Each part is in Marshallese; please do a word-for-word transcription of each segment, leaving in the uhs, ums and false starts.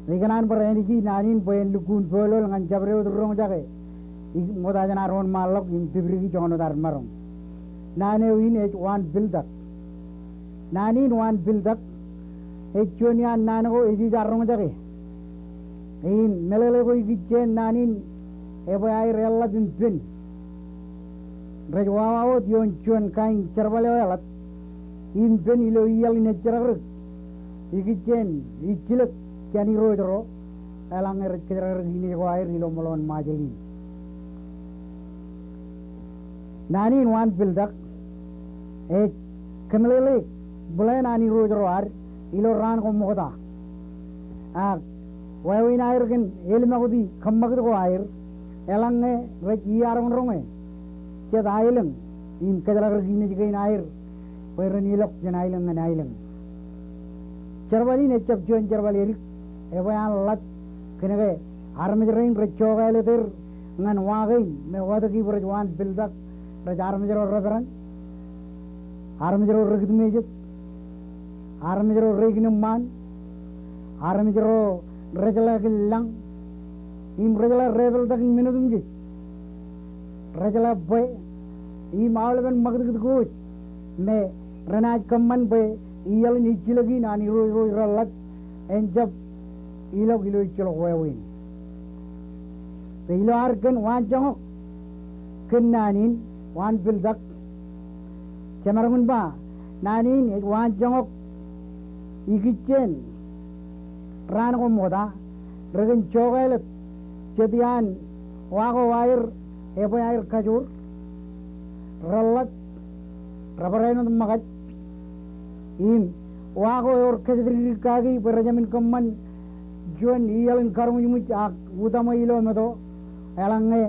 Ikōṇaan bar āinwōt naan in bwe en lukkuun pool ñan jabdewōt roñjake ṃokta jān ad wōnṃaanḷọk im tipdiki joñan wōt ad maroñ. Naan eo in ej Waan Piltak. Naan in Waan Piltak ej juon iaan naan ko ej ija roñjake. Im meḷeḷe ko ikijjien naan in ebwe aer eḷḷap im pen. Rej wawa wōt ioon juon kain jerbal eo eḷap im pen ilo iaḷ in ejjerakrak. Ikijjien ijjilōk jān irooj ro eḷaññe rej kōjerakrak inej ko aer ilo ṃōḷoon Ṃajeḷ in. Naan in Waan Piltak ej kōmeḷeḷeik bōlen an irooj ro ad ilo raan ko ṃokta. Ak wāween aer kōn elōñ ṃakūtkūt kōṃṃakūt ko aer eḷaññe rej iaroñroñe jet aelōñ im kōjerakrak inej kein aer bwe ren ilọk jān aelōñ ñan aelōñ. Jerbal in ejjab juon jerbal edik, ebwe an ḷap, kōnke armej rein rej jokālōt er ñan wa kein me watōk bwe rej Waan Piltak, rej armej ro Reverend, armej ro Rekūtmejek, armej ro Reikinōṃṃaan, armej ro Rejḷā Killañ, im Rejḷā Repeltak in men otemjej. Rejḷā bwe im aolepen ṃakūtkūt ko wōj me renaaj kōṃṃan bwe iaḷ in ejjilōk in an irooj ro ireḷap en jab ilọk ilo ejjeḷọk wāween. Bwe ilo ad kōn waanjoñak kōn naan in Waan Piltak, jemaroñ in ba naan in ej waanjoñak ikijjien raan ko ṃokta, rekōn jokālōt jet iaan wa ko aer ebwe aer kajoor, reḷḷap, rebar āinwōt ṃōkaj, im wa ko ewōr kōjatdikdik kaki bwe rejāmin kōṃṃan juon iaḷ in karoñjmwij ak utaṃwe ilo meto, eḷaññe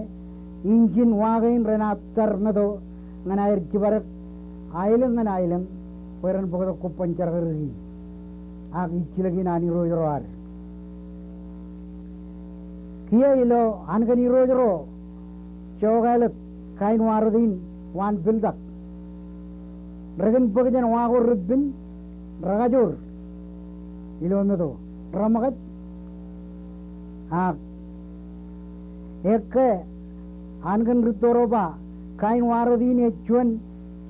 injin wa kein renaaj tar meto ñan aer jipadik aelōñ ñan aelōñ bwe ren bōktok kobban jerakrak in ak ejjilōk in an irooj ro ad. Kiiō ilo an kōn irooj ro jokālōt kain wa rot in Waan Piltak, rekōn bōk jān wa ko repen, rekajoor ilo meto, reṃōkaj, ak ekkā an kōn rūtto ro ba kain wa rot in ej juon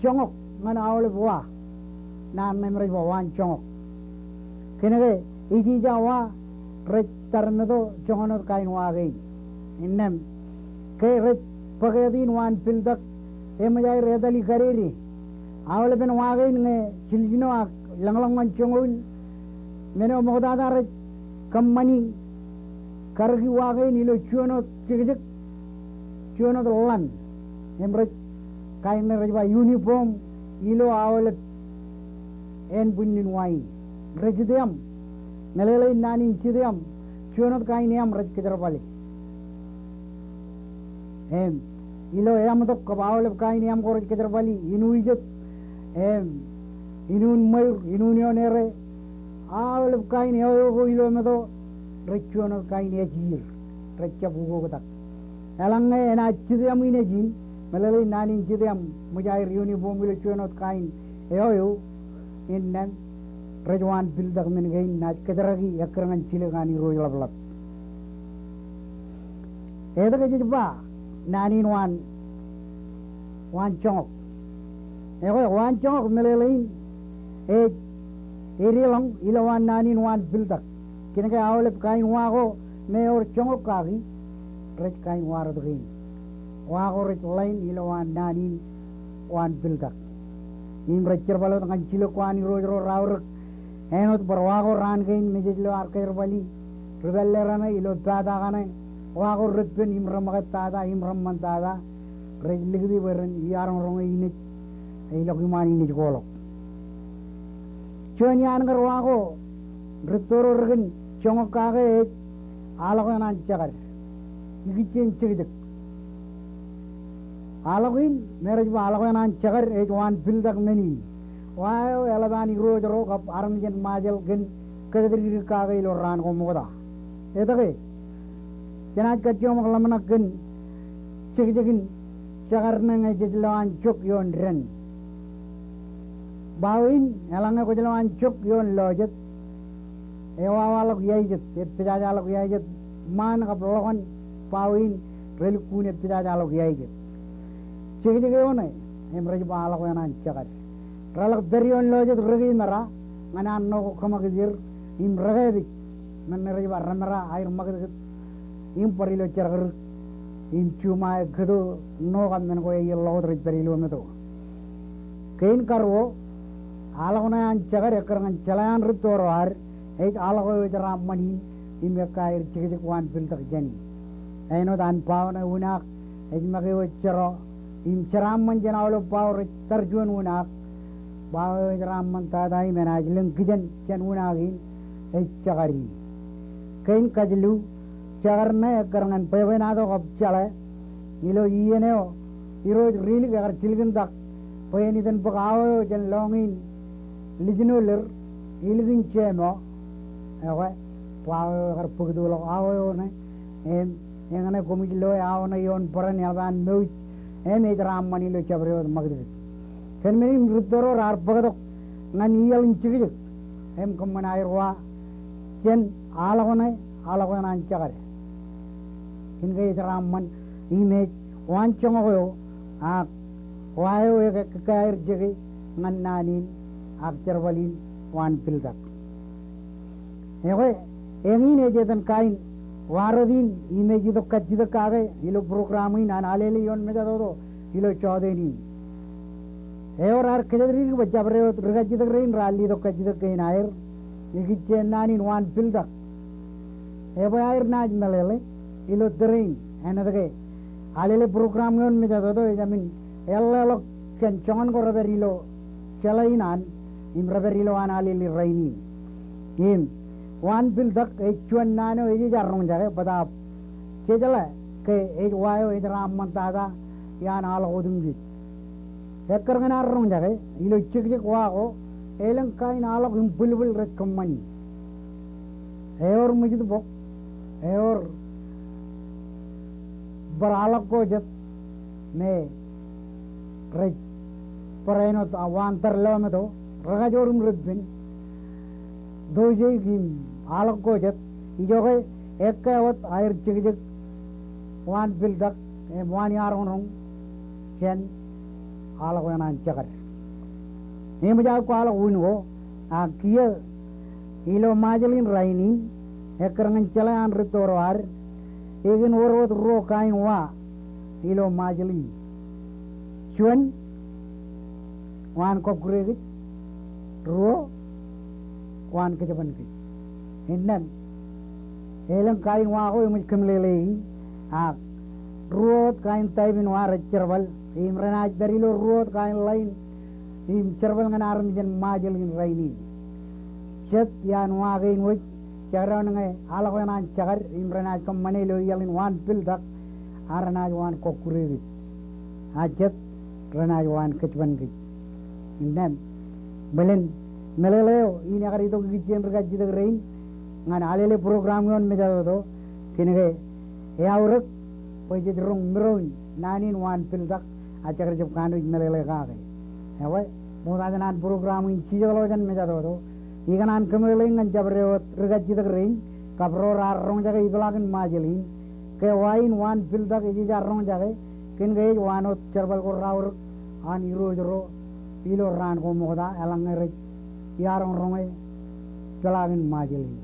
joñak ñan aolep wa. Naan ṇe im rej ba waanjoñak. Kōnke ijija wa rej tar meto joñan wōt kain wa kein. Innām ke rej bōk āt in Waan Piltak, eṃōj aer etali kadede. Aolepen wa kein ñe jiljino ak lōñlōñ ñan joñoul, men eo ṃoktata rej kōṃṃani karōki wa kein ilo juon wōt jekjek, juon wōt ḷan. Im rej, kain ṇe rej ba uniform ilo aolep ānbwinnin wa in. Rej jitōñ, meḷeḷein naan in jitōñ, juon wōt kain eṃ rej kōjerbale. Im ilo eṃtok kab aolep kain eṃ ko rej kōjerbale, inuwijet, im inuun ṃweiur, inuun ioon ere, aolep kain eo eo ko ilo meto, rej juon wōt kain ejier, rej jab ukoktak. Eḷaññe enaaj jitōñ inejin, meḷeḷein naan in jitōñ, ṃōj aer uniform ilo juon wōt kain eo eo, innām rej Waan Piltak men kein naaj kōjeraki ekkar ñan jilōk an irooj ḷapḷap. Etke jej ba naan in waan, waanjoñak? Ekwe, waanjoñak meḷeḷein ej edeḷọñ ilowaan naan in Waan Piltak. Kōnke aolep kain wa ko me ewōr joñak kaki, rej kain wa rot kein. Wa ko rej ḷein ilowaan naan in Waan Piltak. Im rej jerbal wōt ñan jilōk ko an irooj ro raorōk āinwōt bar wa ko raan kein me jej lo ad kōjerbali, ri pālle raṇe ilo pata kaṇe, wa ko repen im reṃōkaj tata im reṃṃantata, rej likūti bwe ren iaroñroñe inej, ilọk iṃaan inej ko ḷọk. Juon iaan kar wa ko rūtto ro rekōn joñak kake ej aḷọk eṇ an jekad. Ikijjien jekjek. Aḷọk in, me rej ba aḷọk eṇ an jekad ej Waan Piltak men in. Wa eo eḷap an irooj ro kab armej in Ṃajeḷ kōn kōjatdikdik kake ilo raan ko ṃokta. Etke? Jenaaj kajjioñ ḷōmṇak kōn jekjekin jekad ṇe ñe jej lo an jok ioon dān. Bao in, eḷaññe kwōj lo an jok ioon lọjet, ewawaḷọk iajet, eppejajaḷọk iajet, ṃaan kab ḷọkān bao in relukkuun eppejajaḷọk iajet. Jekjek eo ṇe im rej ba aḷọk eṇ an jekad. Reḷak pād ioon lo jet rūkaki mera ñan an ṇo ko kōṃakūt er im rekāpij men ṇe rej ba remera aer ṃakūtkūt im bar ilo jerkrik im juṃae kōto ṇo kab men ko aer ḷọk wōt rej pād ilo meto. Kein karuo, aḷọk ṇe an jekad ekkar ñan jeḷā an rūtto ro ad, ej aḷọk eo ej jeraaṃṃan in im ekkā aer jekjek waan piltak jān in. Āinwōt an bao ṇe unaak ej make wōt jerọ im jeraaṃṃan jān aolep bao rej tar juon unaak. Bao eo ej jeraaṃṃan tata im enaaj lōñ kijen jān unaak in ej jekad in. Kein kajilu, jekad ṇe ekkar ñan bwebwenato kab jeḷā ilo iien eo Irooj rilik ekar jilkintak bwe en iten bōk awa eo jān lọñiin Lijno Ler, ilikin Jemo. Ekwe, bwe awa eo ekar bōktoḷọk awa eo ṇe, im eñṇe koṃij loe awa ṇe ioon bōran eḷap an mouj, im ej jeraaṃṃan ilo jabdewōt ṃakūtkūt. Kōn men in rūtto ro raar bōktok ñan iaḷ in jekjek im kōṃṃan aer wa jān aḷọk ṇe, aḷọk eṇ an jekad. Kōn ke ej jeraaṃṃan im ej waan joñak eo, ak wa eo ekā aer jeke ñan naan in, ak jerbal in waan piltak. Ekwe, eñin ej etan kain wa rot in im ej itok kajjitōk kake ilo program in an Alele ioon Mejatoto ilo jọteen in. Eo raar kōjatdikdik bwe jabdewōt ri kajjitōk rein raar letok kajjitōk kein aer ikijjeen naan in waan piltak. Ebwe aer naaj meḷeḷe ilo tōre in āinwōt ke Alele program ioon Mejatoto ejāmin eḷḷāḷọk jān joñan ko repād ilo jeḷā in an im repād ilo an Alele rainin. Im waan piltak ej juon naan eo ej ej ar roñjake bōtaab jejeḷā ke ej wa eo ej jeraaṃṃan tata iaan aḷọk otemjej. Ekkar ñan ar roñjake ilo jekjek wa ko, elōñ kain aḷọk im bwilbwil rej kōṃṃani. Ewōr ṃwijit bok, ewōr bar aḷọk ko jet me rej bar āinwōt waan tar lọmeto, rekajoor im repen, dojeik im aḷọk ko jet. Ijoke ekkā wōt aer jekjek waan piltak im waan iaroñroñ jān aḷọk eṇ an jekad. Eṃōj aō kwaḷọk wūn ko, ak kiiō ilo Ṃajeḷ in rainin, ekkar ñan jeḷā an rūtto ro ad, ekōn wōr wōt ruo kain wa ilo Ṃajeḷ in. Juon, waan kọkkure kōj. Ruo, waan kōjban kōj. Innām, elōñ kain wa ko eṃōj kōmeḷeḷeiki, ak ruo wōt kain type in wa rej jerbal, im renaaj pād ilo ruo wōt kain ḷain im jerbal ñan armej in Ṃajeḷ in rainin. Jet iaan wa kein wōj, jekdọọn ñe aḷọk eṇ an jekad im renaaj kōṃṃane ilo iaḷ in waan piltak, ak renaaj waan kọkkure kōj. A jet renaaj waan kōjban kōj. Innām, bōlen meḷeḷe eo in ekar itok ikijjeen ri kajjitōk rein ñan Alele program ioon Mejatoto, kōn ke eaorōk bwe jej roñ mro in naan in waan piltak, ak jekar jab kanooj meḷeḷe kake. Ekwe, ṃokta jān an program in jijekḷọk jān Mejatoto, ikōṇaan kōmeḷeḷeik ñan jabdewōt ri kajjitōk rein kab ro raar roñjake ipeḷaakin Ṃajeḷ in, ke wa in waan piltak ej ej ar roñjake, kōn ke ej waan wōt jerbal ko raorōk an irooj ro ilo raan ko ṃokta eḷaññe rej iaroñroñe peḷaakin Ṃajeḷ in.